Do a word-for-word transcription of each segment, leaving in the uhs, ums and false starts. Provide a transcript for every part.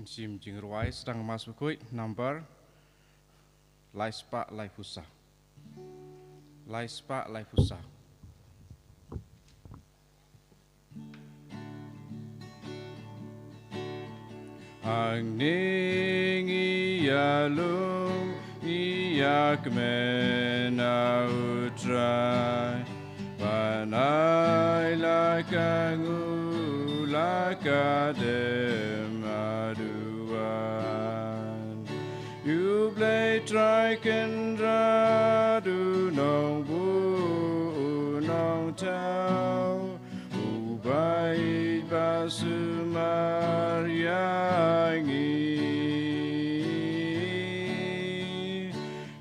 Shim jingrwai sdang Mass Bakhuid number lai spah lai phew saw. Lai spah lai phew saw. Hangne ngi ïalum ïa kmen ha U Trai, ban ai la ka nguh la ka dem haduh wan. U Blei Trai Kynrad u nongbuh u nongthaw, uba ïeit ba sumar ïa ngi.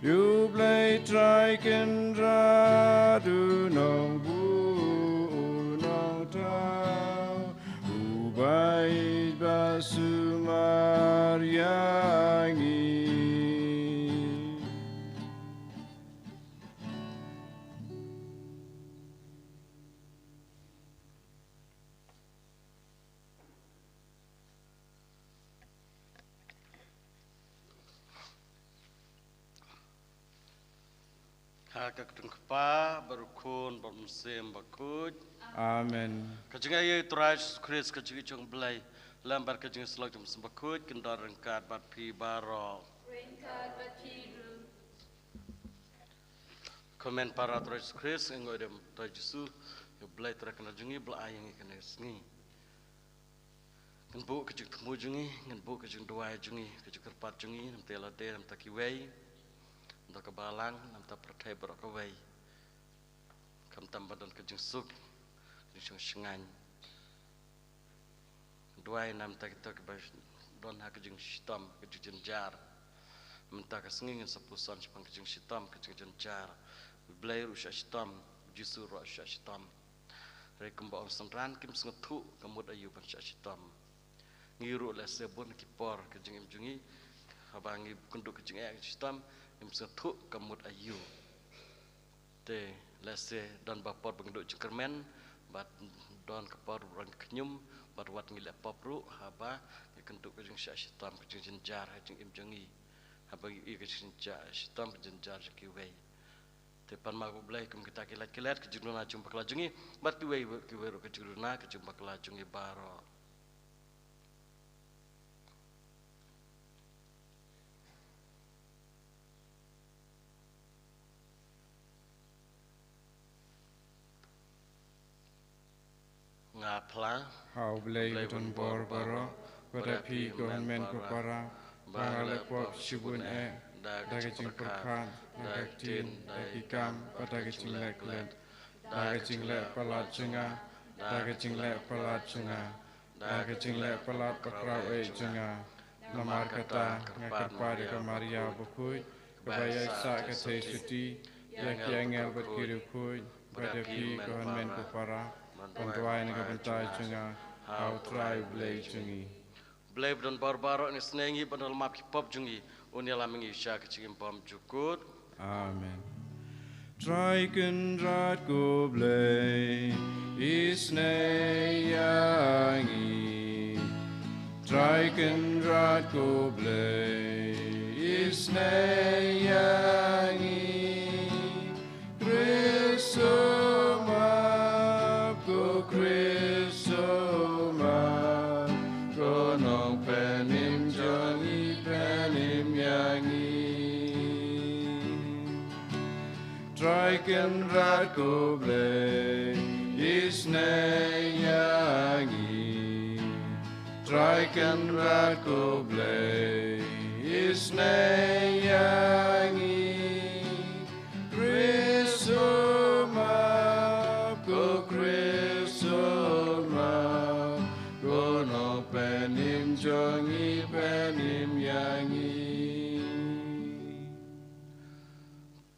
U Blei Trai Kynrad u nongbuh u nongthaw, uba ïeit ba sumar ïa ngi. Ha ka kyrteng u Kpa bad u Khun bad u Mynsiem Bakhuid. Amen. Ka jingaiei u Trai Jisu Khrist, ka jingïeit jong u Blei, lem bad ka jingïasyllok jong u Mynsiem Bakhuid, kin don ryngkat bad phi baroh. Ryngkat bad phi ruh. Ko hynmen para u Trai Jisu Khrist, ngi ïohi ïa u Trai Jisu, ïa u Blei Trai Kynrad jong ngi ba la ai ïa ngi kane ka sngi. Ngin buh ka jingthmu jong ngi, ngin buh ka jingduwai jong ngi, ka jingkyrpad jong ngi, na bynta lade, na bynta kiwei, na bynta ka balang, na bynta pyrthei baroh kawei. Khamtam ban don ka jingsuk, ka jingshong shngaiñ. Duwai na bynta kita kiba don ha ka jingshitom, ka jingjynjar. Mynta ka sngi ngin sa puson shaphang ka jingshitom, ka jingjynjar. U Blei ruh u shah shitom, u Jisu ruh u shah shitom. Hynrei kumba ong synran, kim sngewthuh ka mut aïu ban shah shitom. Ngi ruh lehse bun ki por ka jingim jong ngi, haba ngi kynduh ka jingeh ka jingshitom, ngim sngewthuh ka mut aïu. Te lehse don ba por ba ngi duh jingkyrmen, bad don ka por ba ngi khñium, bad wat ngi leh pop ruh, haba ngi kynduh ka jingshah shitom, ka jingjynjar ha jingim jong ngi. Haba ngi ïohi ka jingshah shitom, ka jingjar jong kiwei. Te pan ma U Blei kum kita ki lait ki let, ka jingduna jingbakla jong ngi, bad kiwei, kiwei ruh ka jingduna, ka jingbakla jong ngi baroh. Nga phla. Ha U Blei, Blei ba don bor baroh, bad ha phi ko hynmen ko para, ba nga la pop shibun eh, da ka jingpyrkhat, da ka ktien, da ki kam, bad da ka jingleh klet, da ka jingleh palat jong nga, da ka jingleh palat jong nga, da ka jingleh palat bakhraw eh jong nga. Namar kata nga kyrpad ïa ka Maria bakhuid, kaba ïaisah ka theisotti, ïa ki angel bad ki riewkhuid, bad ïa phi ko hynmen ko para, ban duwai na ka bynta jong nga ha U Trai U Blei jong ngi. Blei ba don bor baroh un isynei ïa ngi bad un ïalam ki pop jong ngi, un ïalam ïa ngi sha ka jingim bymjukut. Amen. Trai Kynrad ko Blei, isynei ïa ngi. Trai Kynrad ko Blei, isynei ïa ngi. Khrist sumar, ko Khrist sumar, ko Nongpynim jong ngi, pynim ïa ngi. Trai Kynrad ko Blei, isynei ïa ngi. Trai Kynrad ko Blei, isynei ïa ngi. Khrist sumar, ko Khrist sumar, ko Nongpynim jong ngi, pynim ïa ngi.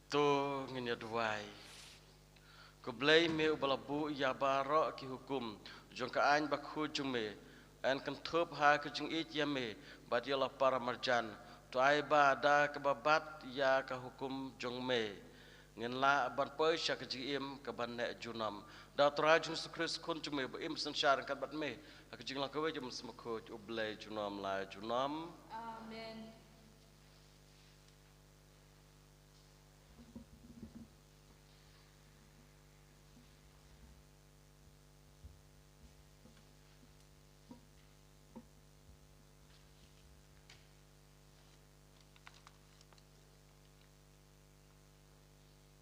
To ngin ïa duwai. Ko Blei me uba la buh ïa baroh ki hukum jong ka aiñ bakhuid jong me, yn kynthup ha ka jingïeit ïa me bad ïa la para marjan. To ai ba da kaba bat ïa ka hukum jong me, ngin lah ban poi sha ka jingim kaban neh junom. Da U Trai Jisu Khrist Khun jong me ba im synshar ryngkat bad me ha ka jinglong kawei jong U Mynsiem Bakhuid, U Blei junom la junom. Amen.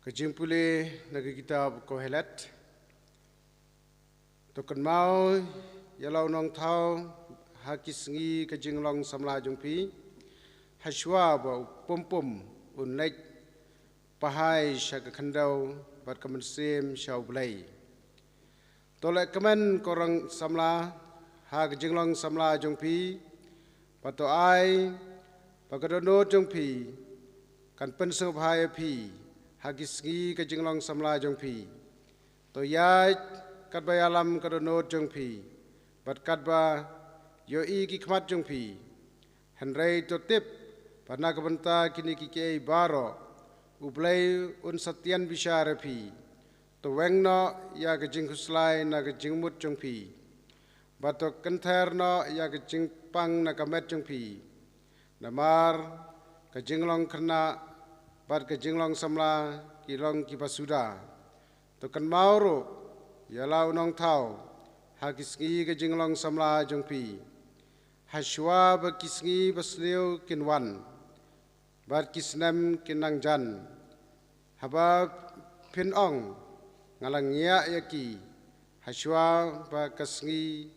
Ka jingpule na ka kitab Kohelet. To kynmaw ïa la u nongthaw ha ki sngi ka jinglong samla jong phi, hashwa ba u pumpum un leit phai sha ka khyndew bad ka mynsiem sha U Blei. To leh kmen ko rong samla ha ka jinglong samla jong phi, bad to ai ba ka dohnud jong phi kan pynsngewbha ïa phi ha ki sngi ka jinglong samla jong phi. To ïaid katba ïalam ka dohnud jong phi bad katba ïohi ki khmat jong phi. Hynrei to tip ba na ka bynta kine kiei baroh U Blei un sa tian bishar ïa phi. To weng noh ïa ka jingkhuslai na ka jingmut jong phi, bad to kynther noh ïa ka jingpang na ka met jong phi. Namar ka jinglong khynnah bad ka jinglong samla ki long kiba suda. To kynmaw ruh ïa la u nongthaw ha ki sngi ka jinglong samla jong phi, hashwa ba ki sngi basniew kin wan bad ki snem kin nang jan. Haba phin ong, nga la ngiah ïa ki, hashwa ba ka sngi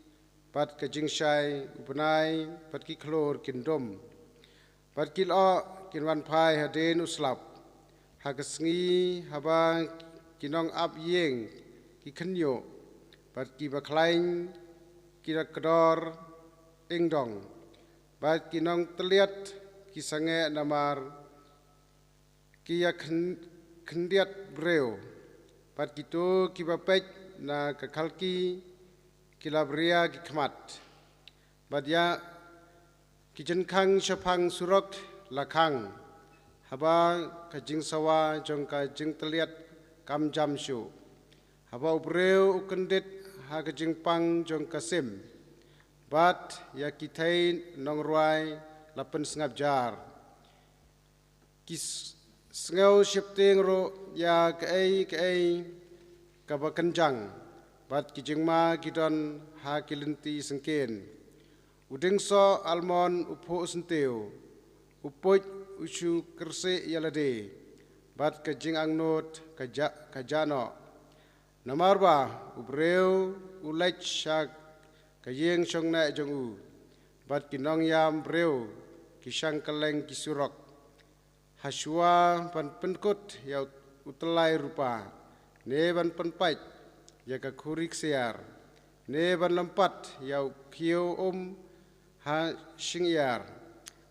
bad ka jingshai, u bnai bad ki khlur kin dum, bad ki lyoh kin wan phai hadien u slap. Ha ka sngi haba ki nongap ïing ki khynñiuh, bad ki bakhlaiñ ki da kdor ingdong, bad ki nongtylliat ki sangeh namar ki ïa khyn-, khyndiat briew, bad kito kiba peit na ka khalki ki la bria ki khmat. Bad ïa ki jingkhang shaphang surok la khang, haba ka jingsawa jong ka jingtylliat kam jam shuh. Haba u briew u kyndit ha ka jingpang jong ka sim, bad ïa ki thei nongrwai la pynsngap jar. Ki s-, sngew sheptieng ruh ïa kaei kaei kaba kynjang, bad ki jingma ki don ha ki lynti syngkien. U dieng soh almon u phuh syntiew, u puit u shu kyrsih ïa lade, bad ka jingangnud ka jah, ka jah noh. Namar ba u briew u leit sha ka ïing shongneh jong u, bad ki nongïam briew ki shang kylleng ki surok. Hashwa ban pynkut ïa u tyllai rupa, ne ban pynpait ïa ka khuri ksiar, ne ban lympat ïa u khiew um ha shyngiar,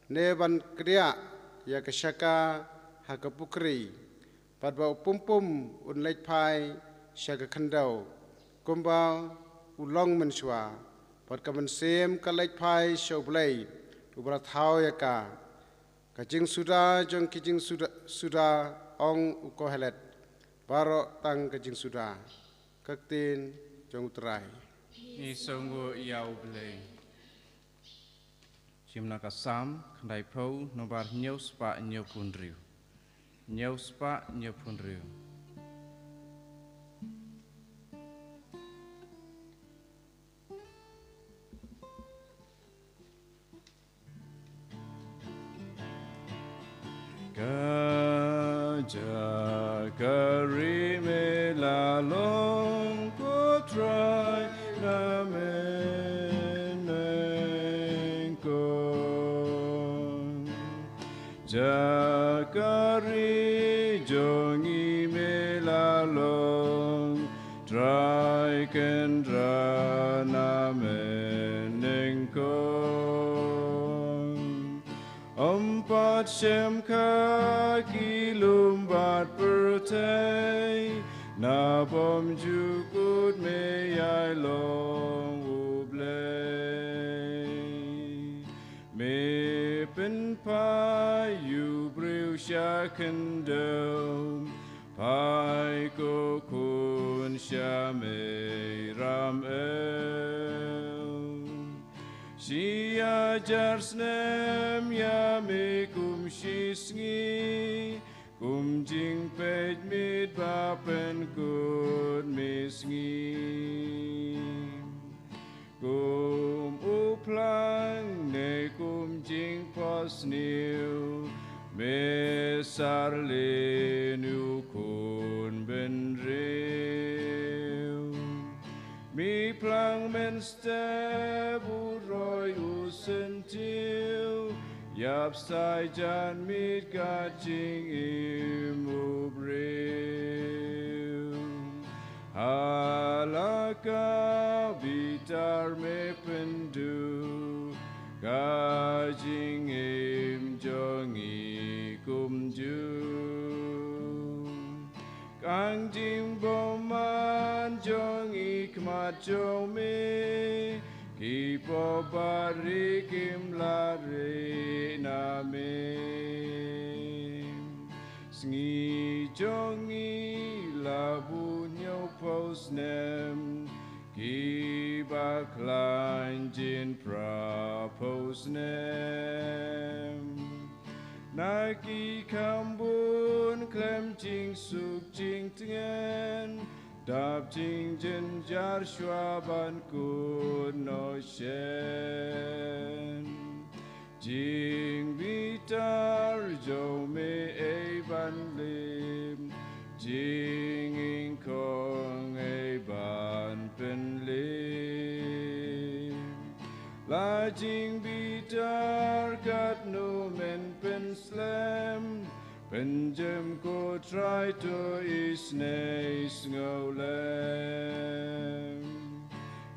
ne ban kdiah ïa ka shaka ha ka pukri, bad ba u pumpum un leit phai sha ka khyndew, kumba u long mynshuwa, bad ka mynsiem ka leit phai sha U Blei uba la thaw ïa ka. Ka jingsuda jong ki jingsuda, suda, ong u Kohelet, baroh tang ka jingsuda. Ka ktien jong U Trai. Ngi sngewnguh ïa U Blei. Shim na ka Salm khyndaiphew, nombar hynñiew spah hynñiewphew hynriew. Hynñiew spah hynñiewphew hynriew. Ka jaka ri me la long, ko Trai, na me nyngkong. Jaka ri jong ngi me la long, Trai, kynrad na me nyngkong. Ym pat shim kha ki lum bad pyrthei, na bym jukut me ïai long U Blei. Me pynphai ïa u briew sha khyndew, phai, ko Khun sha me ram em. Shi hajar snem ïa me kum shi sngi, kum jingpeit miet ba pynkut misngi. Kum u phlang ne kum jingphohsniew, me sar lehse u khun bynriew. Me phlang mynstep u roi u syntiew, ïap sa jan miet ka jingim u briew. Ha la ka bitar me pynduh ka jingim jong ngi kumjuh. Ka jingbymman jong ngi khmat jong me, ki paw bad ri kim lah rieh na me. Sngi jong ngi la buh hynñiewphew snem, kiba khlaiñ jin phraphew snem. Na ki kham bun khlem jingsuk jingtngen, dap jingjynjar shuwa ban kut noh shen. Jingbitar jong me ei ban lip, jingïakhun ei ban pynlip. La jingbitar katno men pynslem, pynjem ko Trai to isynei sngewlem.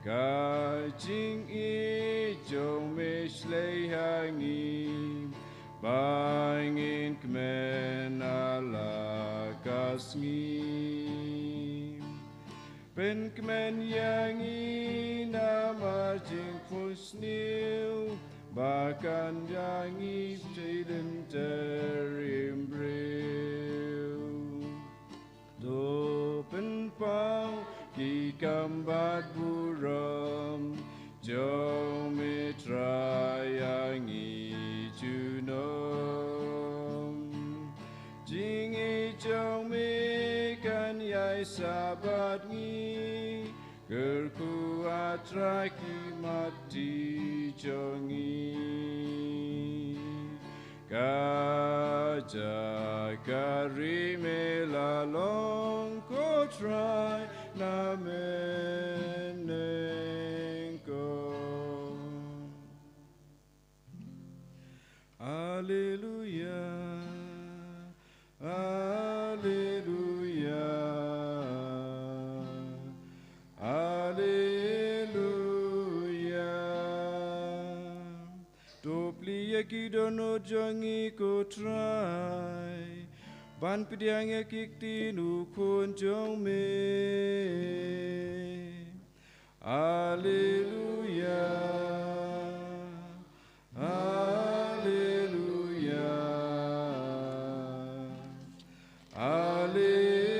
Ka jingïeit jong me shlei ha ngi, ba ngin kmen ha la ka sngi. Pynkmen ïa ngi namar jingphohsniew, ba kan ïa ngi pynthikna lynter im briew. To pynpaw ki kam bad burom jong me Trai ïa ngi junom. Jingïeit jong me kan ïai sah bad ngi, kyrkhu ah Trai ki matti jong ngi. Ka jaka rieh me la long ko Trai na mynnyngkong. Alleluia, alleluia, alleluia. To plie ïa ki dohnud jong ngi ko Trai, ban pdiang ïa ki ktien u Khun jong me. Alleluia, alleluia, alleluia.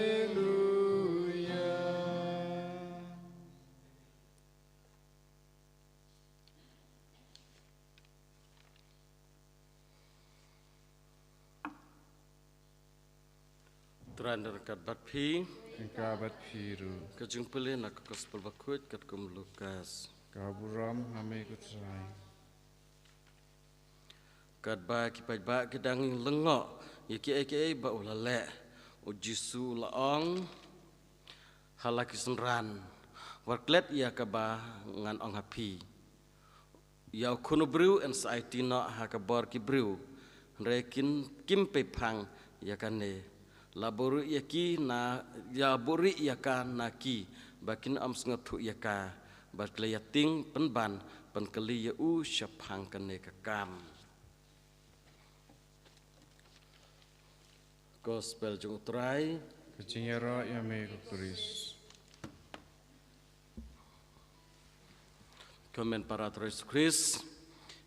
Trai ryngkat bad phi. Ryngkat bad phi ruh. Ka jingpule na ka Gospel Bakhuid katkum u Lukas. Ka burom ha me ko Trai. Katba ki paidbah ki dang lyngngoh ïa kiei kiei ba u la leh, u Jisu u la ong ha la ki synran, wat klet ïa kaba ngan ong ha phi. Ïa u Khun u briew yn sa aiti noh ha ka bor ki briew, hynrei kin, kim pynphang ïa kane. La buhrieh ïa ki na, la buhrieh ïa ka na ki, ba kin ym sngewthuh ïa ka, bad ki la ïating pynban pynkylli ïa u shaphang kane ka kam. Gospel jong u Trai. Ka jingïaroh ïa me ko Khrist. Ko hynmen para Trai Jisu Khrist,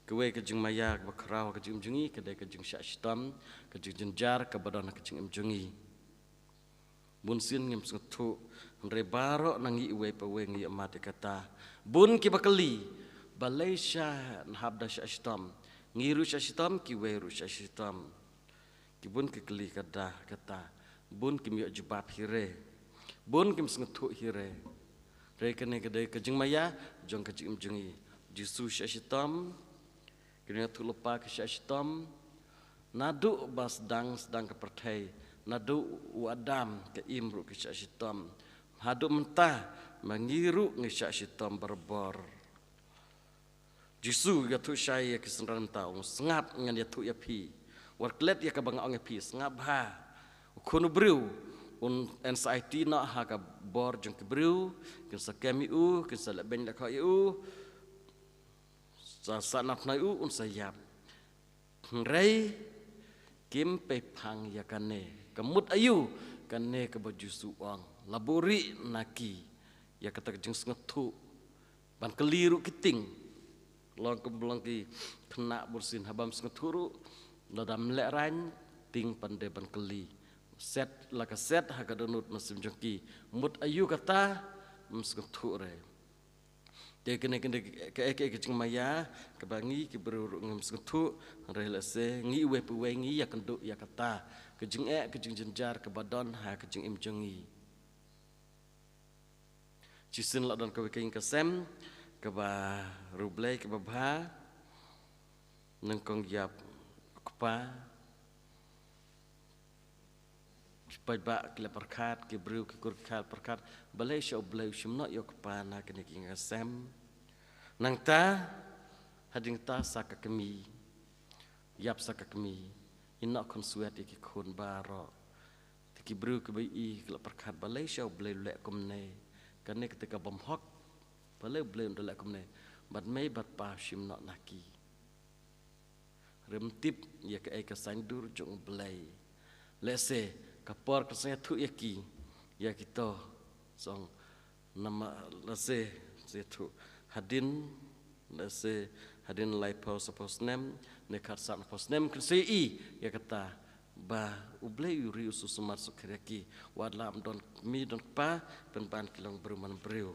kawei ka jingmaïa kaba khraw ha ka jingim jong ngi ka dei ka jingshah shitom, ka jingjynjar kaba don ha ka jingim jong ngi. Bunsien ngim sngewthuh Hynrei baroh na ngi iwei pa iwei ngi ïa mad ïa kata. Bun kiba kylli, balei sha ngi hap da shah shitom? Ngi ruh shah shitom, kiwei ruh shah shitom. Ki bun ki kylli kata, kata. Bun kim ïoh jubab hi re. Bun kim sngewthuh hi re. Re kane ka dei ka jingmaïa jong ka jingim jong ngi. Jisu shah shitom. Ki nongïathuhlypa ki shah shitom. Naduh ba sdang sdang ka pyrthei, naduh u Adam, ka Im ruh ki shah shitom. Haduh mynta ma ngi ruh ngi shah shitom barabor. Jisu ïathuh shai ïa ki synran mynta, u ong, sngap, ngan ïathuh ïa phi. Wat klet ïa kaba nga ong ïa phi, sngap bha. U Khun u briew un anxiety noh ha ka bor jong ki briew, kin sa kem ïa u, kin sa leh beiñ leh khoh ïa u. Sa, sa nap na u un sa ïap. Hynrei kim pei phang ïa kane. Ka mut aïu kane kaba Jisu u ong? La buhrieh na ki ïa kata ka jingsngewthuh. Ban kylli ruh ki tieng. Long kum long ki khynnah bunsien, haba ym sngewthuh ruh, lada ym leh rain, tieng pat de ban kylli. Set la ka set ha ka dohnud mynsiem jong ki. Mut aïu kata, ym sngewthuh re. Te kane, kane, kaei, kaei ka jingmaïa kaba ngi ki briew ruh ngim sngewthuh, hynrei lehse ngi iwei pa iwei ngi ïakynduh ïa kata ka jingeh, ka jingjynjar kaba don ha ka jingim jong ngi. Shisien la don kawei ka ïing ka sem kaba riewblei kaba bha, nyngkong ïap u kpa, ki paidbah ki la pyrkhat, ki briew ki kur ki kha pyrkhat, balei sha U Blei u shim noh ïa u kpa na kane ka ïing ka sem. Nangta hadien ta sa ka kmie, ïap sa ka kmie, ïehnoh khunswet ïa ki khun baroh. Te ki briew kiba ïohi ki la pyrkhat, balei sha U Blei u leh kumne? Kane kata ka bymhok, balei U Blei un da leh kumne? Bad mei bad pa u shim noh na ki. Rem tip ïa kaei ka saiñdur jong U Blei. Lehse ka por ka sngewthuh ïa ki, ïa kito, song namar lehse sngewthuh hadien, lehse hadien laiphew saphew snem ne khatsan phew snem kin sa ïohi ïa kata ba U Blei u ri u sumar sukher ïa ki. Wat la ym don kmie don kpa, pynban ki long briew man briew.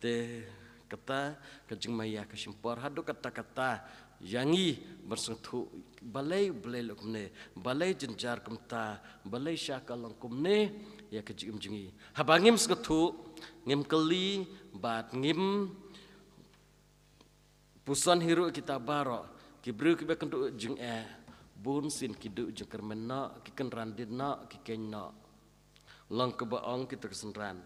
Te kata ka jingmaïa ka shim por haduh katta katta ïa ngi ban sngewthuh balei U Blei leh kumne, balei jynjar kumta, balei sha ka long kumne ïa ka jingim jong ngi. Haba ngim sngewthuh, ngim kylli bad ngim puson hi ruh kita baroh, ki briew kiba kynduh jingeh, bunsien ki duh jingkyrmen noh, ki kynran dien noh, ki keiñ noh. Long kaba ong kita ki synran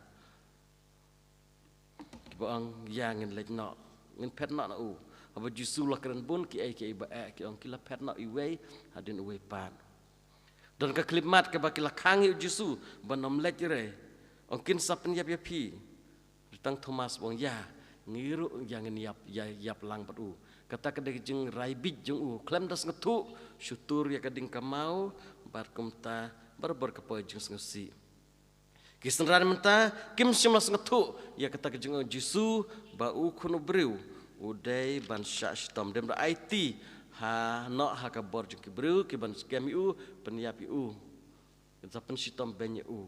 kiba ong, ïa ngin leit noh, ngin phet noh na u. Haba Jisu u la kren bun kiei kiei ba eh, ki ong ki la phet noh iwei hadien uwei pat. Don ka khyllipmat kaba ki la khang ïa u Jisu ban ym leit re. Ong, kin sa pynïap ïa phi. Tang Thomas u ong, ïa ngi ruh ïa ngin ïap, ïa ïap lang bad u. Kata ka dei ka jingrai bieit jong u, khlem da sngewthuh, shu tur ïa ka dieng ka maw bad kumta barabor ka poi jingsngewsih. Ki synran mynta kim shym la sngewthuh ïa kata ka jingong Jisu ba u Khun u briew u dei ban shah shitom. Dem da aiti ha noh ha ka bor jong ki briew ki ban skhem ïa u, pynïap ïa u, ki sa pynshitom beiñ ïa u.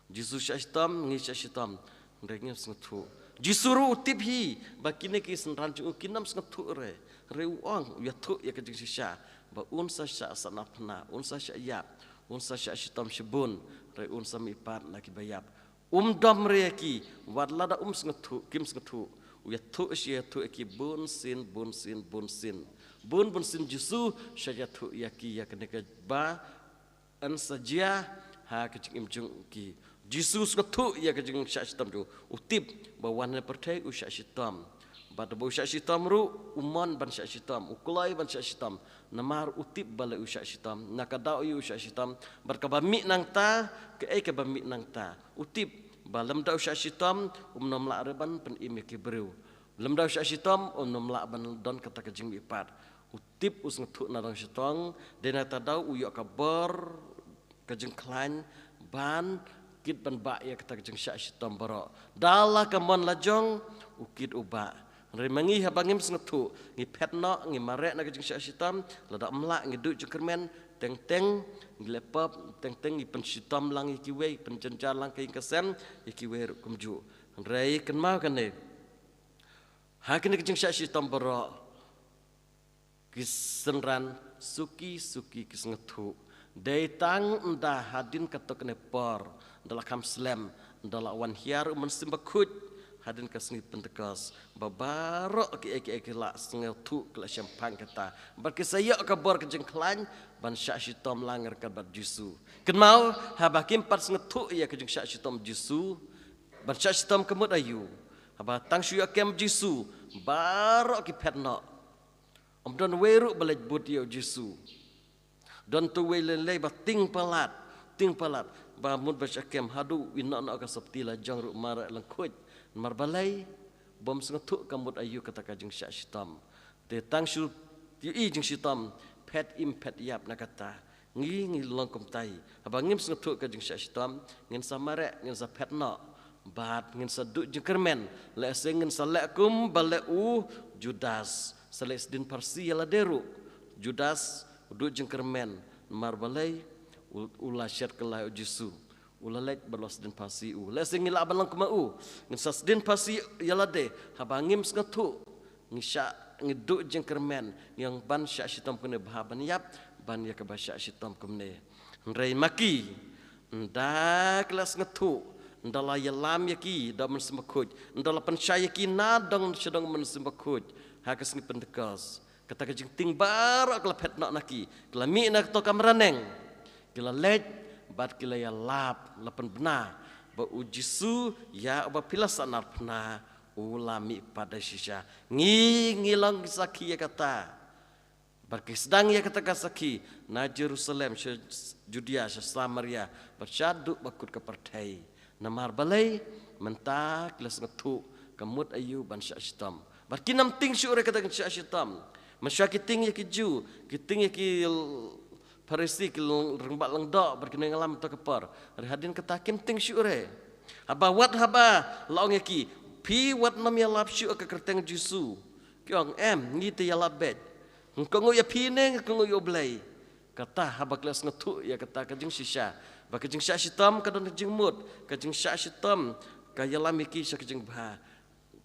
Jisu shah shitom, ngi shah shitom, hynrei ngim sngewthuh. Jisu ruh u tip hi ba kine ki synran jong u kin ym sngewthuh re. Hynrei u ong, u ïathuh ïa ka jingshisha ba un sa shah sanapna, un sa shah ïap, un sa shah shitom shibun, hynrei un sa mihpat na kiba ïap. Um dom re ïa ki, wat lada um sngewthuh, kim sngewthuh. U ïathuh shi ïathuh ïa ki bunsien, bunsien, bunsien. Bun bunsien Jisu shah ïathuh ïa ki ïa kane kaba yn sa jia ha ka jingim jong ki. Jisu u sngewthuh ïa ka jingshah shitom jong u. U tip ba wan na pyrthei u shah shitom. Bad ba u shah shitom ruh, u mon ban shah shitom, u kloi ban shah shitom. Namar u tip balei u shah shitom, na ka daw aïu u shah shitom, bad kaba mih nangta, kaei kaba mih nangta. U tip ba lymda u shah shitom, um nym lah re ban pynim ïa ki briew. Lymda u shah shitom, um nym lah ban don kata ka jingmihpat. U tip, u sngewthuh na dang shatong, dei na kata daw u ïoh ka bor, ka jingkhlaiñ ban kit ban bah ïa kata ka jingshah shitom baroh. Da la ka mon la jong u kit u bah. Hynrei ma ngi haba ngim sngewthuh, ngi phet noh, ngi mareh na ka jingshah shitom, lada ym lah ngi duh jingkyrmen, teng teng ngi leh pop, teng teng ngi pynshitom lang ïa kiwei, pynjynjar lang ka ïing ka sem ïa kiwei ruh kumjuh. Hynrei kynmaw kane, ha kine ki jingshah shitom baroh, ki synran suki suki ki sngewthuh. Dei tang ynda hadien katto katne por, ynda la kham slem, ynda la wan hiar u Mynsiem Bakhuid, hadien ka sngi Pentekost, ba baroh kiei kiei ki la sngewthuh, ki la shemphang kata, bad ki sa ïoh ka bor ka jingkhlaiñ ban shah shitom lang ryngkat bad Jisu. Kynmaw, haba kim pat sngewthuh ïa ka jingshah shitom Jisu, ban shah shitom ka mut aïu? Haba tang shu ïoh kem Jisu, baroh ki phet noh. Ym don wei ruh ba leit bud ïa u Jisu. Don tu wei lei lei ba tieng palat, tieng palat, ba mut ba shah kem haduh u ïehnoh noh ka sopti, la jong ruh mareh lyngkhuid. Namar balei? Bym sngewthuh ka mut aïu kata ka jingshah shitom. Te tang shu ïohi jingshitom, phet im phet ïap na kata. Ngi, ngi long kumta hi. Haba ngim sngewthuh ka jingshah shitom, ngin sa mareh, ngin sa phet noh, bad ngin sa duh jingkyrmen. Lehse ngin sa leh kum ba leh u Judas, sa leh sdien pharsi ïa lade ruh. Judas u duh jingkyrmen, namar balei? U, u la shet kylla ïa u Jisu. U la leit bad la sdien pharsi u. Lehse ngi lah ban long kum u, ngin sa sdien pharsi ïa lade. Haba ngim sngewthuh, ngi shah, ngi duh jingkyrmen, ngi ong ban shah shitom kumne bha ban ïap, ban ïa kaba shah shitom kumne. Hynrei ma ki, ynda ki la sngewthuh, ynda la ïalam ïa ki da u Mynsiem Bakhuid, ynda la pynshai ïa ki na dong sha dong u Mynsiem Bakhuid, ha ka sngi Pentekost, kata ka jingtieng baroh ka la phet noh na ki, ki la mih na kato ka kamra neng, ki la leit, bad ki la ïalap, la pynbna ba u Jisu, ïa uba phi la sahnarphna, u la mih pat da shisha. Ngi, ngi long ki sakhi ïa kata. Bad ki sdang ïa kata ka sakhi na Jerusalem, sha Judea, sha Samaria, bad shaduh ba kut ka pyrthei. Namar balei? Mynta ki la sngewthuh ka mut aïu ban shah shitom. Bad kim tieng shuh re kata ka jingshah shitom. Mynshuwa ki tieng ïa ki Jiw, ki tieng ïa ki Pharisi, ki long, rangbah lyngdoh, bad ki nongïalam ha kato ka por. Hynrei hadien kata kim tieng shuh re. Haba wat haba la ong ïa ki, phi wat nym ïalap shuh ha ka kyrteng Jisu, ki ong, em, ngi te ïalap beit. Nga kohnguh ïa phi ne nga kohnguh ïa U Blei. Kata haba ki la sngewthuh ïa kata ka jingshisha, ba ka jingshah shitom ka don ka jingmut, ka jingshah shitom ka ïalam ïa ki sha ka jingbha.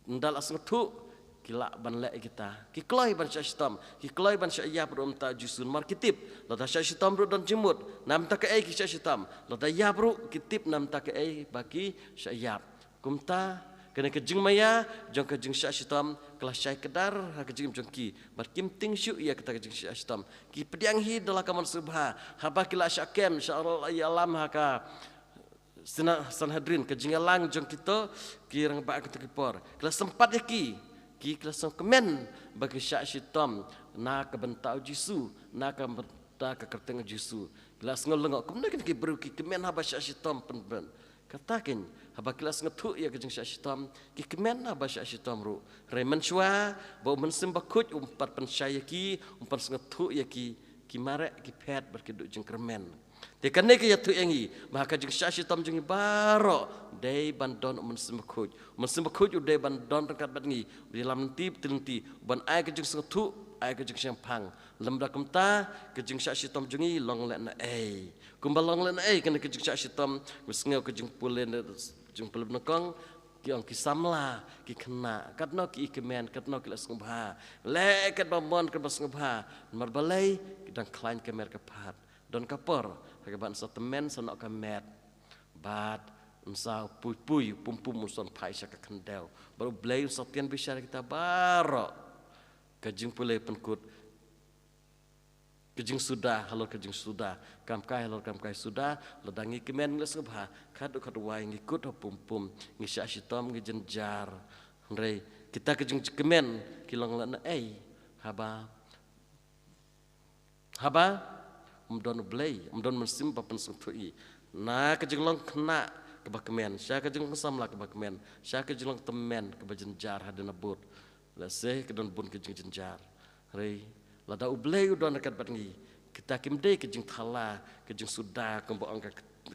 Ynda la sngewthuh, ki lah ban leh ïa kita. Ki kloi ban shah shitom, ki kloi ban shah ïap ruh mynta u Jisu namar ki tip, lada shah shitom ruh don jingmut, na bynta kaei ki shah shitom, lada ïap ruh ki tip na bynta kaei ba ki shah ïap. Kumta, kane ka jingmaïa jong ka jingshah shitom ka la shai kdar ha ka jingim jong ki, bad kim tieng shuh ïa kata ka jingshah shitom. Ki pdiang hi da la ka mon sngewbha, haba ki la shah kem, shah ïalam ha ka Sna-, Sanhedrin, ka jingïalang jong kito ki rangbah ha kato ki por. Ki la sympat ïa ki, ki, ki la sngewkmen ba ki shah shitom na ka bynta u Jisu, na ka bynta ka kyrteng u Jisu. Ki la sngew lyngngoh, kumno kine ki briew ki kmen haba shah shitom pynban. Kata keiñ, haba ki la sngewthuh ïa ka jingshah shitom, ki kmen haba shah shitom ruh. Hynrei mynshuwa ba u Mynsiem Bakhuid um pat pynshai ïa ki, um pat sngewthuh ïa ki, ki mareh, ki phet, bad ki duh jingkyrmen. Te kane ka ïathuh ïa ngi ba ha ka jingshah shitom jong ngi baroh, dei ban don u Mynsiem Bakhuid. U Mynsiem Bakhuid u dei ban don ryngkat bad ngi, u ïalam lynti bad lynti, u ban ai ka jingsngewthuh, ai ka jingshemphang. Lymda kumta, ka jingshah shitom jong ngi long lehnohei. Kumba long lehnohei kane ka jingshah shitom, ngi sngew ka jingpule ne, jingpule nyngkong, ki ong ki samla, ki khynnah, katno ki i kmen, katno ki la sngewbha. Leh katba mon, katba sngewbha. Namar balei, ki dang khlaiñ ka met ka phad. Don ka por, ha kaba yn sa tymmen sa noh ka met. Bad yn sa pui pui, pum pum, yn sa phai sha ka khyndew. Bad U Blei yn sa tian bishar ïa kita baroh. Ka jingpule pynkut, ka jingsuda halor ka jingsuda, kam kai halor kam kai suda, lada ngi kmen ngi la sngewbha, khatduh khatwai ngi kut ha pum pum, ngi shah shitom, ngi jynjar. Hynrei kita ka jingkmen ki long lehnohei, haba Haba ym don U Blei, ym don u Mynsiem ba pynsngewthuh ïa ngi. Na ka jinglong khynnah kaba kmen, sha ka jinglong samla kaba kmen, sha ka jinglong tymmen kaba jynjar hadien nabud. Lehse ka don bun ka jingjynjar. Hynrei lada U Blei u don ryngkat bad ngi, kita kim dei ka jingthala, ka jingsuda kumba ong ka,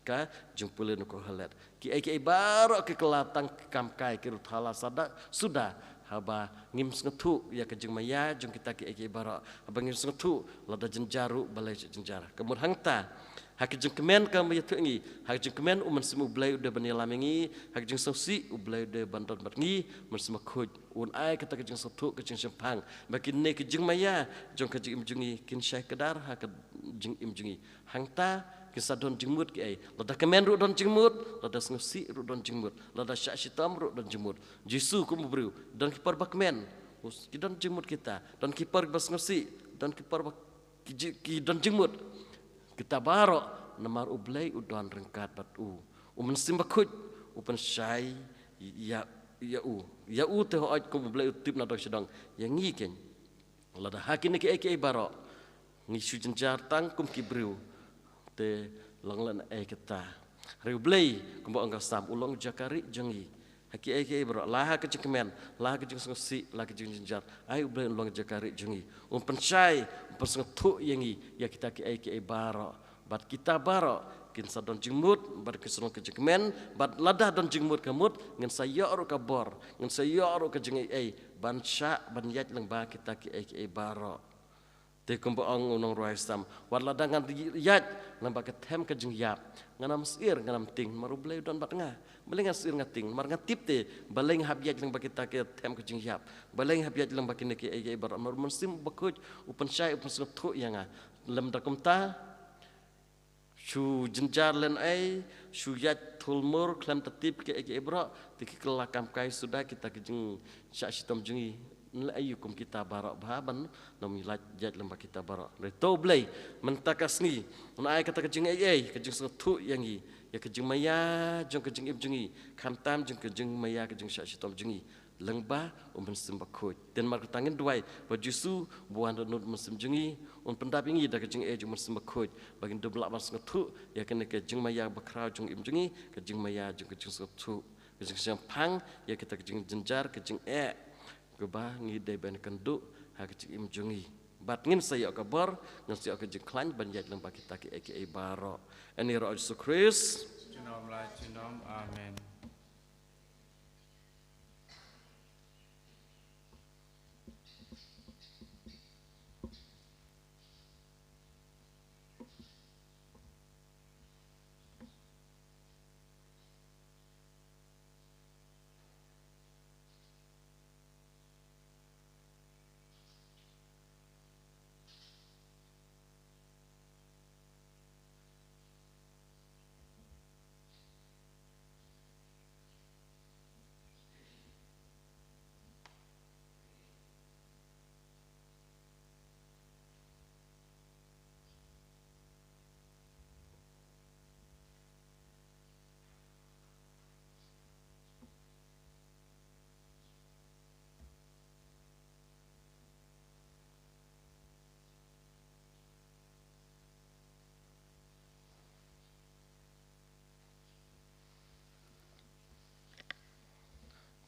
ka jingpule na u Kohelet. Kiei kiei baroh ki kylla tang ki kam kai ki ruh thala sada, suda, Haba ngim sngewthuh ïa ka jingmaïa jong kita kiei kiei baroh, haba ngim sngewthuh lada jynjar ruh balei sha jynjar. Ka mut hangta, ha ka jingkmen ka ma ïathuh ngi, ha ka jingkmen u Mynsiem U Blei u dei ban ïalam ïa ngi, ha ka jingsngewsih U Blei u dei ban don bad ngi, Mynsiem Bakhuid un ai kata ka jingsngewthuh, ka jingshemphang ba kine ki jingmaïa jong ka jingim jong ngi kin shai kdar ha ka jingim jong ngi. Hangta kin sa don jingmut kiei. Lada kmen ruh don jingmut, lada sngewsih ruh don jingmut, lada shah shitom ruh don jingmut. Jisu kum u briew, don ki por ba kmen, us-, ki don jingmut kita, don ki por ba sngewsih, don ki por ba ki ji-, ki don jingmut. Kita baroh, namar U Blei u don ryngkat bad u. U Mynsiem Bakhuid u pynshai ïa, ïa u. Ïa u te hooid kum U Blei u tip na dong sha dong. Ïa ngi keiñ, lada ha kine kiei kiei baroh ngi shu jynjar tang kum ki briew, te long lehnohei kata. Hynrei U Blei, kumba ong ka Salm, u long jaka rieh jong ngi. Ha kiei kiei baroh, la ha ka jingkmen, la ha ka jingsngewsih, la ha ka jingjynjar, ai U Blei un long jaka rieh jong ngi. Un pynshai, un pynsngewthuh ïa ngi ïa kita kiei kiei baroh. Bad kita baroh kin sa don jingmut, bad kin sa long ka jingkmen, bad lada don jingmut ka mut, ngin sa ïoh ruh ka bor, ngin sa ïoh ruh ka jingaiei ban shah, ban ïaid lyngba kita kiei kiei baroh. Te kumba ong u nongrwai Salm, wat lada ngan ïaid lyngba ka them ka jingïap, ngan ym sheptieng, ngan ym tieng, namar U Blei u don bad nga. Balei ngan sheptieng, ngan tieng? Namar nga tip te balei nga hap ïaid lyngba kita ka them ka jingïap, balei nga hap ïaid lyngba kine kiei kiei baroh, namar U Mynsiem Bakhuid u pynshai, u pynsngewthuh ïa nga. Lymda kumta, shu jynjar lehnohei, shu ïaid thulmur khlem da tip kiei kiei baroh, te ki kylla kam kai suda kita ki jingshah shitom jong ngi. Ngi la aïu kum kita baroh bha ban nym ïaid, ïaid lyngba kita baroh. Hynrei to U Blei, mynta ka sngi un ai kata ka jingaiei, ka jingsngewthuh ïa ngi ïa ka jingmaïa jong ka jingim jong ngi, khamtam jong ka jingmaïa ka jingshah shitom jong ngi lyngba U Mynsiem Bakhuid. Te namar kata ngin duwai ba U Jisu ba u wan da u Mynsiem jong ngi un pyndap ïa ngi da ka jingaiei jong U Mynsiem Bakhuid, ba ngin dup lah ban sngewthuh ïa kane ka jingmaïa bakhraw jong im jong ngi, ka jingmaïa jong ka jingsngewthuh, ka jingshemphang ïa kita ka jingjynjar, ka jingeh kaba ngi dei ban kynduh ha ka jingim jong ngi. Bad ngin sa ïoh ka bor, ngin sa ïoh ka jingkhlaiñ ban ïaid lyngba kita kiei kiei baroh. Ïa kane ruh U Jisu Khrist. Junom la junom. Amen.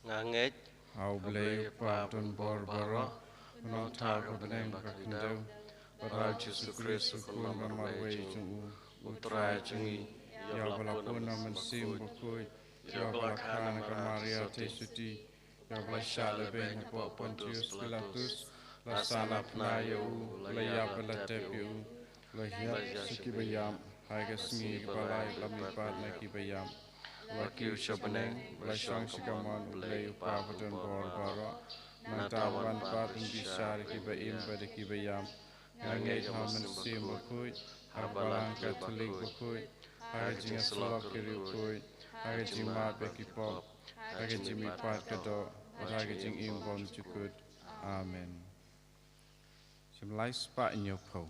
Nga ngeit ha U Blei U Kpa badonbor baroh, U Nongthaw ka bneng bad ka khyndew, bad ha U Jisu Khrist U Khun ba marwei jong U, U Trai jong ngi, ïa uba la pun na U Mynsiem Bakhuid, ïa uba la kha na ka Maria Theisotti, ïa uba la shah lehbeiñ hapoh Pontius Pilatus, la sah na phna ïa u, la ïap bad la tep ïa u, la hiar sha ki baïap, ha ka sngi kaba lai la mihpat na ki baïap, la kiew sha bneng, la shong sha ka mon U Blei U Kpa badonbor baroh. Nangta un wan pat ban bishar ïa ki ba im bad ïa ki ba ïap. Nga ngeit ha U Mynsiem Bakhuid, ha ka Balang Katholik bakhuid, ha ka jingïasyllok ki riewkhuid, ha ka jingmap ïa ki pop, ha ka jingmihpat ka doh, bad ha ka jingim bymjukut. Amen. Shim lai spah hynñiewphew.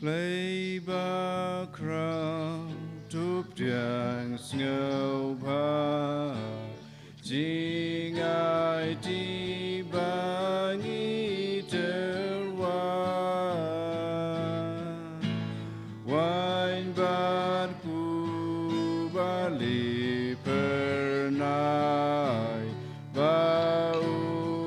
Blei bakhraw, to pdiang sngewbha, jingaiti ba ngi tyrwa. Waiñ bad ku ba li phyrnai, ba u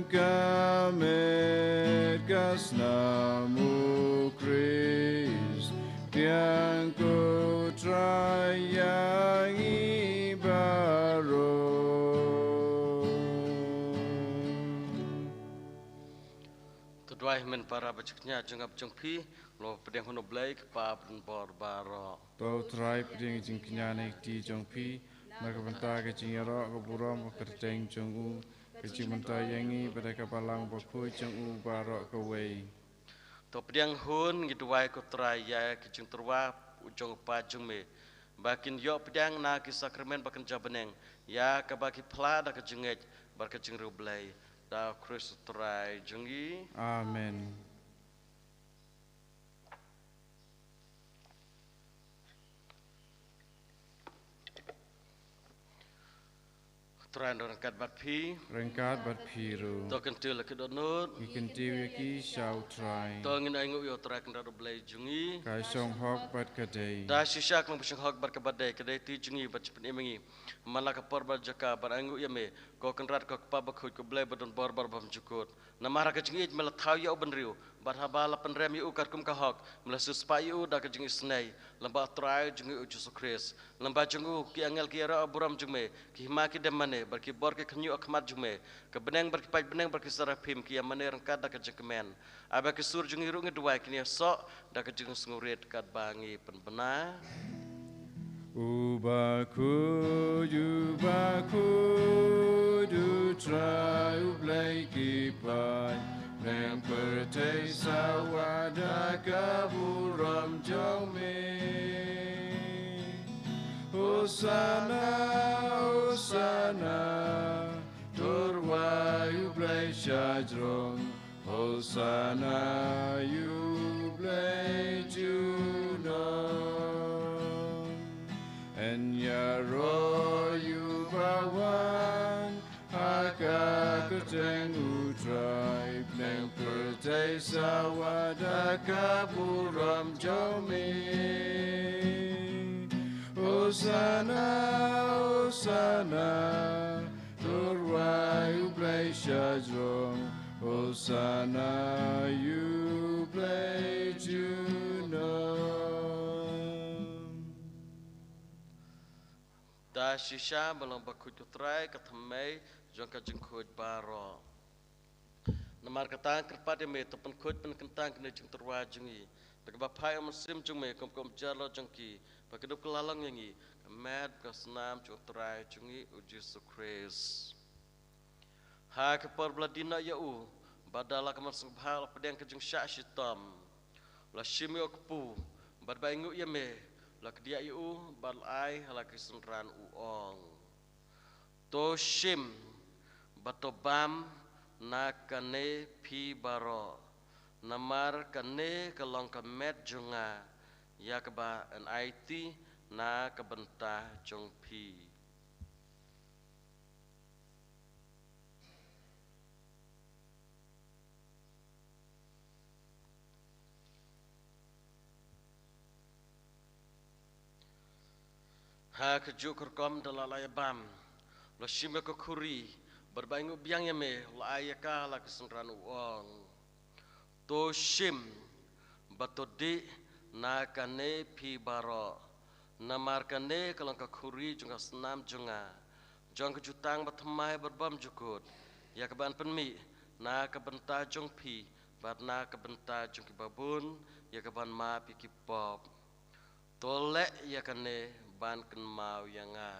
Ka met ka snam u Khrist, biang ko Trai ïa ngi baroh. To duwai, men para ba jingkñia jong nga bad jong phi, lo pdiang ha U Blei Kpa badonbor baroh. To Trai, pdiang jingkñia na ki kti jong phi, na ka bynta ka jingïaroh ka burom ka kyrteng jong u, ka jingmyntoi ïa ngi bad ïa ka Balang Bakhuid jong u baroh kawei. To pdiang hun, ngi duwai ko Trai ïa ki jingtyrwa jong u Pa jong me, ba kin ïoh pdiang na ki sakramen ba kynja bneng, ïa kaba ki phla da ka jingngeit bad ka jingriewblei, da U Khrist u Trai jong ngi. Amen. Trai un don ryngkat bad phi. Ryngkat bad phi ruh. To kyntiew la ki dohnud. Ngi kyntiew ïa ki sha U Trai. To ngin ainguh ïa U Trai Kynrad U Blei jong ngi. Ka shong hok bad ka dei. Da shisha ka long ba shong hok bad kaba dei, ka dei kti jong ngi bad jingpynim ïa ngi. Man la ka por bad jaka, bad ainguh ïa me, ko Kynrad, ko Kpa Bakhuid, ko Blei badonbor bad bymjukut. Namar ha ka jingïeit me la thaw ïa u bynriew, bad haba la pynrem ïa u katkum ka hok, me la siewspah ïa u da ka jingisynei, lyngba U Trai jong ngi U Jisu Khrist. Lyngba jong u ki angel ki ïaroh burom jong me, ki hima ki dem mane, bad ki bor ki khynñiuh ha khmat jong me, ka bneng bad ki paid bneng bad ki seraphim ki ïa mane ryngkat da ka jingkmen. Ai ba ki sur jong ngi ruh, ngi duwai, kin ïasoh da ka jingsngewrit katba ngi pynbna. U bakhuid, u bakhuid, U Trai U Blei ki paid, bneng pyrthei sawa da ka burom jong me. Hosana, Hosana, to rwai U Blei shajrong. Hosana ïa U Blei junom. Yn ïaroh ïa uba wan ha ka kyrteng U Trai, bneng pyrthei sawa da ka burom jong me. Hosana, Hosana, to rwai U Blei shajrong. Hosana ïa U Blei junom. Da shisha me long bakhuid, ko Trai, ka thymmei jong ka jingkhuid baroh. Namar kata kyrpad ïa me, to pynkhuid pynkyntang kine ki jingtyrwa jong ngi, da kaba phai ïa u Mynsiem jong me kum ka umjar lok jong ki, ba kin dup kylla long ïa ngi ka met ka snam jong U Trai jong ngi U Jisu Khrist. Ha ka por ba la die noh ïa u, bad da la ka mon sngewbha la pdiang ka jingshah shitom, la shim ïa u kpu, bad ba ainguh ïa me, la kdiah ïa u, bad la ai ha la ki synran, u ong: To shim bad to bam na kane phi baroh, namar kane ka long ka met jong nga, ïa kaba yn aiti na ka bynta jong phi. Ha kajuh ka rukom da la lah ïa bam, la shim ïa ka khuri, bad ba ainguh biang ïa me, la ai ïa ka ha la ki synran, u ong: To shim bad to dih na kane phi baroh, namar kane ka long ka khuri jong ka snam jong nga, jong ka jutang bathymmai bad bymjukut, ïa kaba yn pynmih na ka bynta jong phi bad na ka bynta jong kiba bun, ïa kaban map ïa ki pop. To leh ïa kane ban kynmaw ïa nga.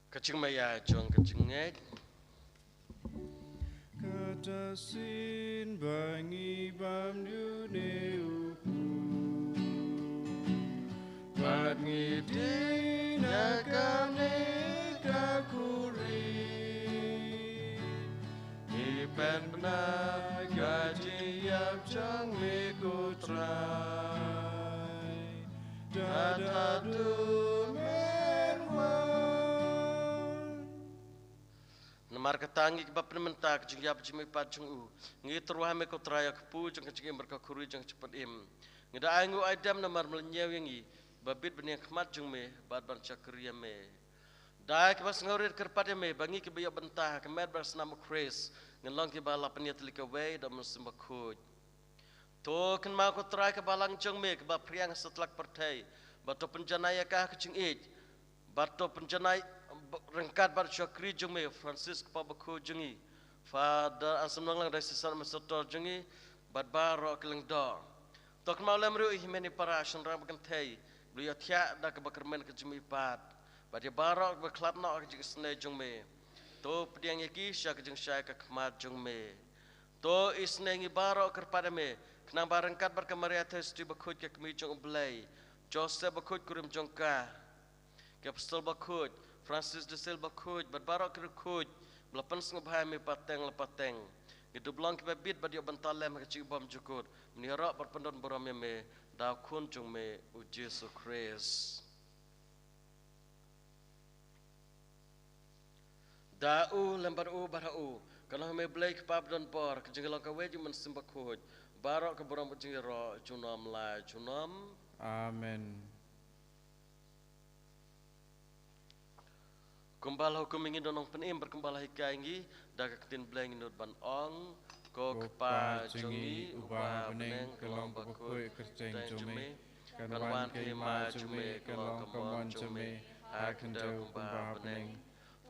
Ka jingmaïa jong ka jingngeit. Kata shisien ba ngi bam ïa u kpu, bad ngi dih na kane ka khuri, ngi pynbna ka jingïap jong me, ko Trai, da haduh men wan. Namar kata ngi kiba pynmynta ka jingïap jingmihpat jong u, ngi tyrwa ha me ko Trai ïa ka kpu jong ka jingim bad ka khuri jong ka jingpynim. Ngi da ai ngi u aidem namar me la ñiew ïa ngi, ba bit ban ïeng khmat jong me bad ban shakri ïa me. Da kiba sngewrit kyrpad ïa me ba ngi kiba ïoh bynta ha ka met bad ka snam u Khrist ngin long kiba la pynïatylli kawei da u Mynsiem Bakhuid. To kynmaw ko Trai ka balang jong me kaba phriang ha satlak pyrthei, bad to pynjanai ïa ka ha ka jingïeit, bad to pynjanai ryngkat bad u shakri jong me u Francis kpa bakhuid jong ngi, Father Anselm Nonglang Diocesan Administrator jong ngi, bad baroh ki lyngdoh. To kynmaw lem ruh ïa i hynmen i para shynrang ba kynthei ba la ïathiah da kaba kyrmen ka jingmihpat, bad ïa baroh kiba khlad noh ha ka jingisynei jong me. To pdiang ïa ki sha ka jingshai ka khmat jong me. To isynei ngi baroh kyrpad ïa me, khnang ba ryngkat bad ka Maria Theisotti bakhuid ka kmie jong u Blei, Joseph bakhuid kurim jong ka, ki apostol bakhuid, Francis de Sales bakhuid, bad baroh ki riewkhuid ba la pynsngewbha ïa me pateng la pateng, ngi dup long kiba bit bad ïoh bynta lem ha ka jingibymjukut mynhynnin baroh bad pyndon burom ïa me da u Khun jong me u Jisu Khrist. Da u, lem bad u, bad ha u, ka long ha me Blei Kpa badonbor, ka jingïalong kawei jong u Mynsiem Bakhuid, baroh ka burom ka jingïaroh junom la junom. Amen. Kumba la hukum ïa ngi da u Nongpynim bad kumba la hikai ïa ngi da ka ktien Blei, ngin nud ban ong: Ko Kpa jong ngi uba ha bneng, ka long bakhuid ka kyrteng jong me. Kan wan ka hima jong me, kan long ka mon jong me ha ka khyndew kumba ha bneng.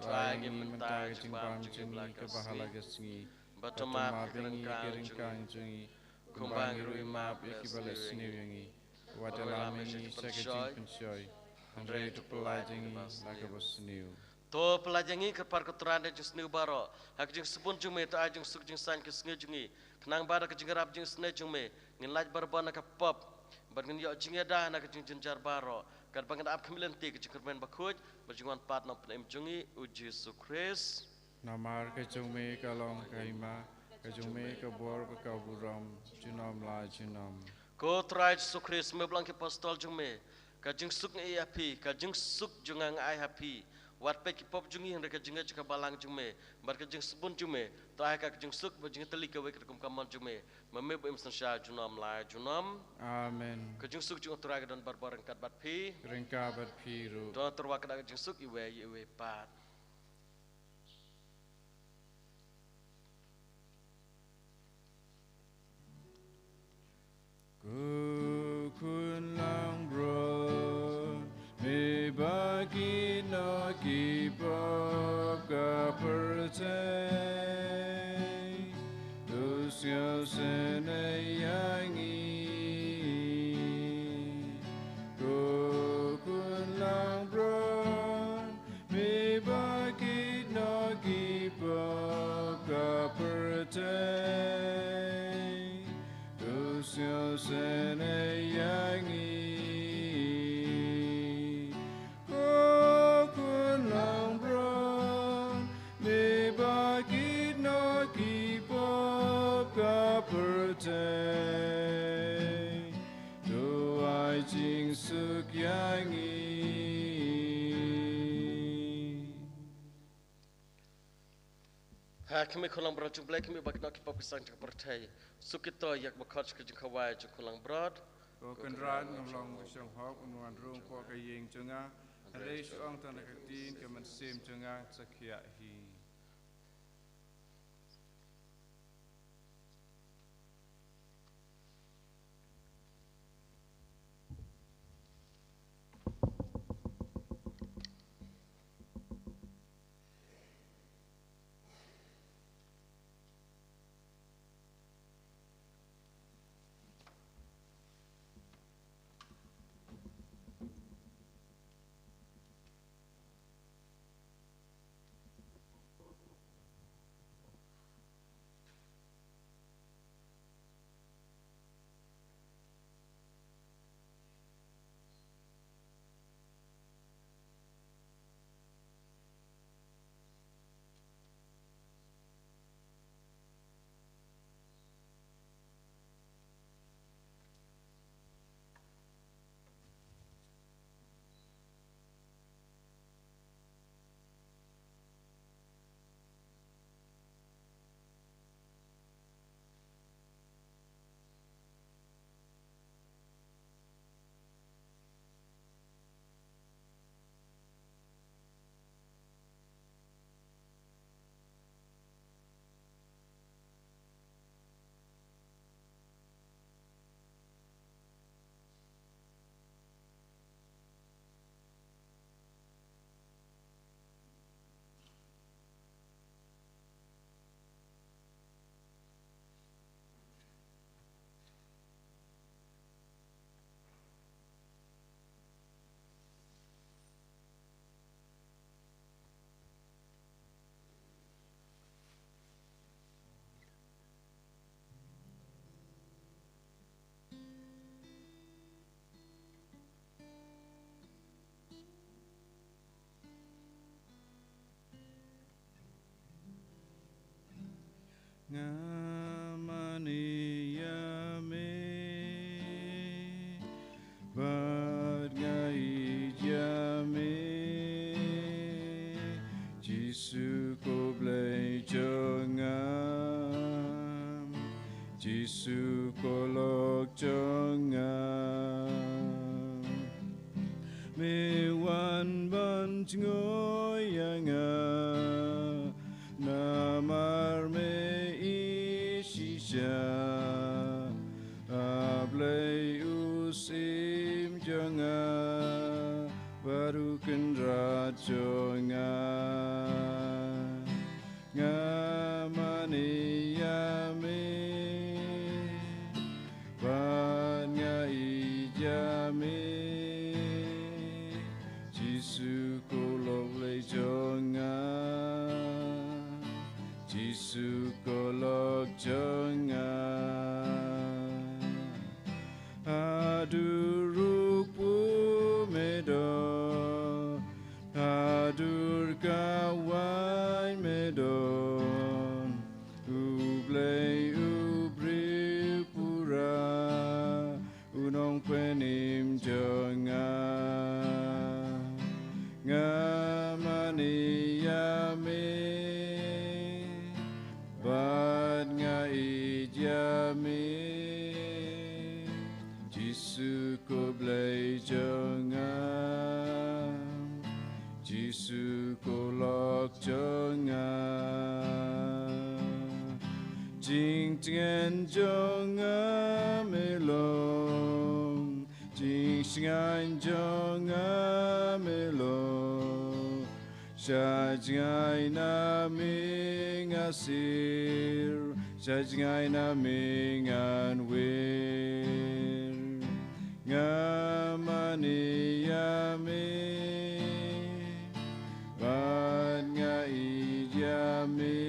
To ai ïa ngi mynta ka jingbam jong ngi kaba ha la ka sngi. Bad to map ïa ki ryngkang jong ngi, kumba ngi ruh ngi map ïa kiba leh sniew ïa ngi. Wat ïalam ïa ngi sha ka jingpynshoi, hynrei to pyllait ïa ngi na kaba sniew. To pyllait ïa ngi, kyrpad ko Trai, na ka jingsniew baroh, ha ka jingsbun jong me to ai jingsuk jingsaiñ ka sngi jong ngi, khnang ba da ka jingïarap jingisynei jong me ngin lait barabor na ka pop, bad ngin ïoh jingïada na ka jingjynjar baroh, katba ngi ap khmih lynti ka jingkyrmen bakhuid bad jingwan pat u Nongpynim jong ngi u Jisu Khrist. Namar ka jong me ka long ka hima, ka jong me ka bor bad ka burom junom la junom. Ko Trai Jisu Khrist, me ba la ong ki apostol jong me: Ka jingsuk nga ai ha phi, ka jingsuk jong nga nga ai ha phi. Wat peit ki pop jong ngi, hynrei ka jingngeit jong ka balang jong me bad ka jingsbun jong me to ai ha ka ka jingsuk bad jingïatylli kawei katkum ka mon jong me, ma me ba im synshar junom la junom. Amen. Ka jingsuk jong u Trai ka don barabor ryngkat bad phi. Ryngkat bad phi ruh. To tyrwa ka da ka jingsuk iwei ïa iwei pat. Ko Khun langbrot, me ba kit noh ki pop ka pyrthei, to sngewsynei ïa ngi. Ko Khun langbrot, me ba kit noh ki pop ka pyrthei, to sngewsynei ïa ngi. Ko Khun langbrot, me ba kit noh ki pop ka pyrthei, to ai jingsuk ïa ngi. Ha khmih, Khun langbrot jong u Blei, khmih ba kit noh ki pop ki sang jong ka pyrthei. Suk kito ïa kaba khot sha ka jingkhawai jong u Khun langbrot. Ko Kynrad, ngam long ba shong hok un wan rung hapoh ka ïing jong nga, hynrei shu ong tang da ka ktien, ka mynsiem jong nga sa khiah hi. lok jong nga. Me wan ban jngoh ïa nga, namar me ïeit shisha. A Blei u syiem jong nga, bad u kynrad jong nga. Nga mane ïa me, bad nga ïeit ïa me. Jisu ko lok Blei jong nga, Jisu ko lok jong nga. Haduh ruh me don, haduh kawei me don. U Blei u briew pura, u nongpynim jong nga. Nga mane ïa me, bad nga ïeit ïa me. Jisu ko Blei jong nga, Jisu ko lok jong nga. Jingtngen jong nga me long, jingshngaiñ jong nga me long. Sha jngai na me nga sir, sha jngai na me ngan wir. Nga mane ïa me, bad nga ïeit ïa me.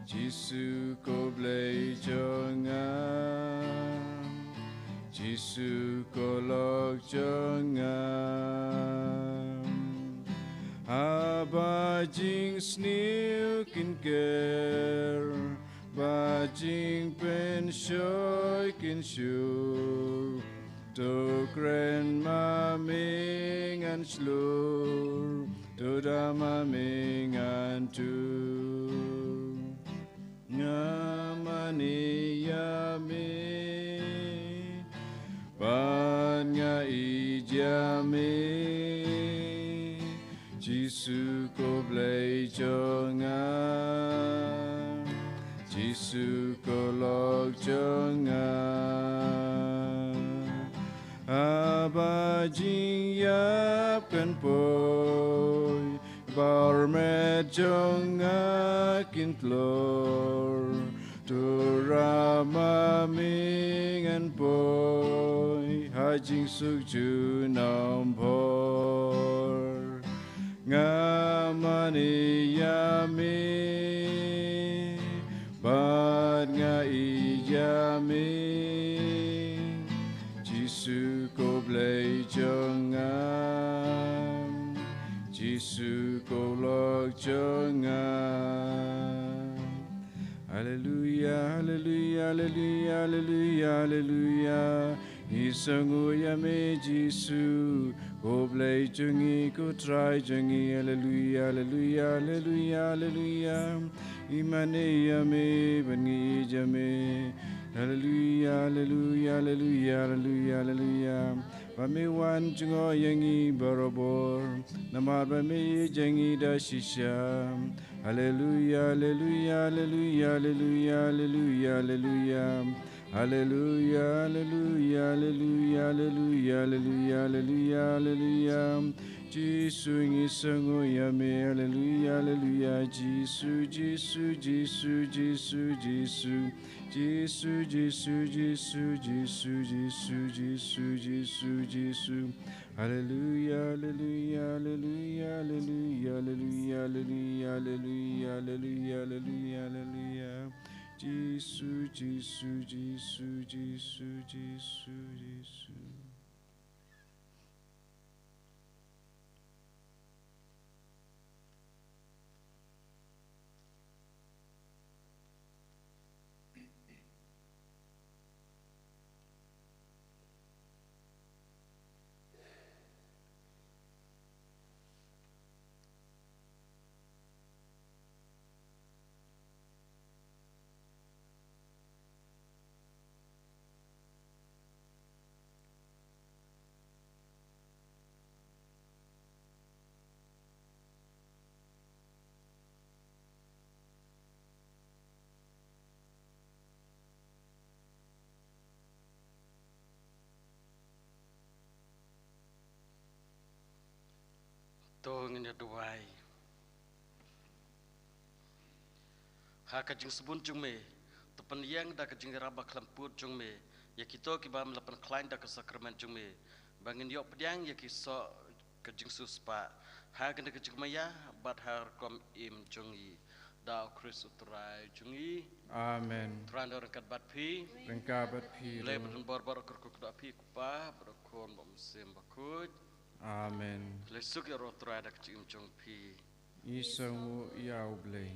Jisu ko Blei jong nga, Jisu ko lok jong nga. Haba jingsniew kin ker, ba jingpynshoi kin shu, to kren ma me ngan shlur, to da ma me ngan tur. Nga mane ïa me, bad nga ïeit ïa me. Jisu ko Blei jong nga, Jisu ko lok jong nga. Haba jingïap kan poi, ba armet jong nga kin tlor, to da ma me ngan poi ha jingsuk junom bor. Nga mane ïa me, bad nga ïeit ïa me. Jisu ko Blei jong nga, Jisu ko lok jong nga. Haleluia, haleluia, haleluia, haleluia, haleluia. Ngi sngew ïa me Jisu, ko Blei jong ngi, ko Trai jong ngi. Haleluia, haleluia, haleluia, haleluia. Ngi mane ïa me, bad ngi ïeit ïa me. Haleluia, haleluia, haleluia, haleluia, haleluia. Ba me wan jngoh ïa ngi barabor, namar ba me ïeit ïa ngi da shisha. Haleluia, haleluia, haleluia, haleluia, haleluia, haleluia. Haleluia, haleluia, haleluia, haleluia, haleluia, haleluia, haleluia. Jisu ngi sngew ïa me, haleluia, haleluia. Jisu, Jisu, Jisu, Jisu, Jisu. Jisu, Jisu, Jisu, Jisu, Jisu, Jisu, Jisu, Jisu. Haleluia, haleluia, haleluia, haleluia. Jisu, Jisu, Jisu, Jisu, Jisu, Jisu. Ai. Ha ka jingsbun jong me, to pynïeng da ka jingïarap bakhlem pud jong me ïa kito kiba me la pynkhlaiñ da ka sakramen jong me, ba ngin ïoh pdiang ïa ki soh ka jingsiewspah ha kane ka jingmaïa bad ha ka rukom im jong ngi. Da U Khrist U Trai jong ngi. Amen. Trai un ryngkat bad phi. Ryngkat bad phi. Blei bad bor bor kyrkhu kyrdoh phi, Kpa bad U Khun bad U Mynsiem Bakhuid. Amen. Leit suk ïa U Trai da ka jingim jong phi. Ngi sngewnguh ïa U Blei.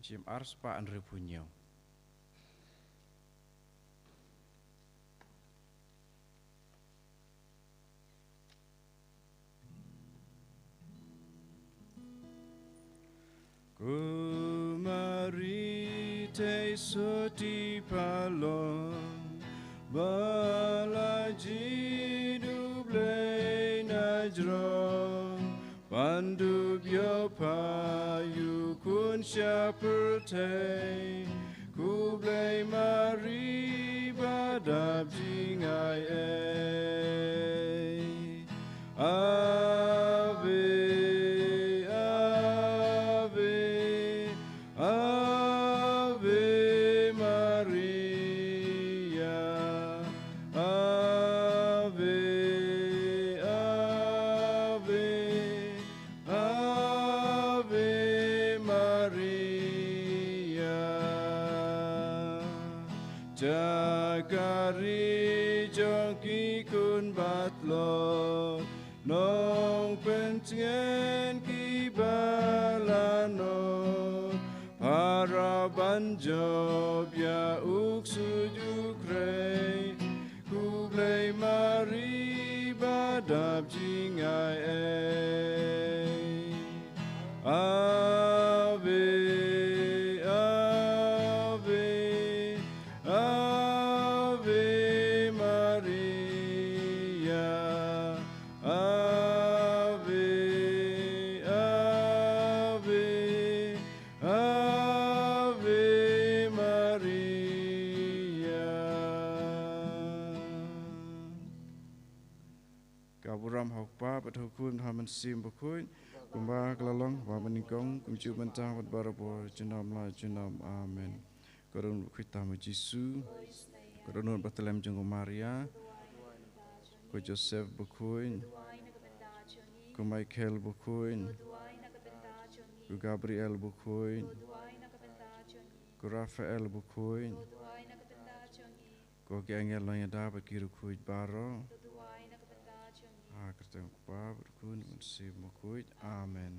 Jingim arspah hynriewphew hynñiew. Ko Mari te soti palon, ba la jied U Blei na jrong, ban dup ïoh pha ïa U Khun sha pyrthei. Khublei Mari ba dap jingai ei. Ave, ave, Ave Maria. Ave, ave, Ave Maria. Sha ka ri jong ki khun ba tlot, nongpyntngen kiba la nud, para ban jop ïa u ksuid U Khrist. Khublei Mari ba dap jingai ei. Ave, ave, Ave Maria. Ave, ave, Ave Maria. Ka burom ha U Kpa bad ha U Khun bad ha U Mynsiem Bakhuid, kumba ka la long ha kaba nyngkong, kumjuh mynta bad barabor, junom la junom. Amen. Ko Dohnud Bakhuid tam U Jisu, ko Dohnud Bathlem jong U Maria, ko Joseph Bakhuid, ko Michael Bakhuid, ko Gabriel Bakhuid, ko Raphael Bakhuid, ko ki angel nongïada bad ki riewkhuid baroh. Ha ka kyrteng U Kpa bad U Khun bad U Mynsiem Bakhuid. Amen.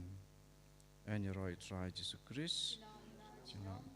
Yn ïaroh ïa U Trai Jisu Khrist. Junom.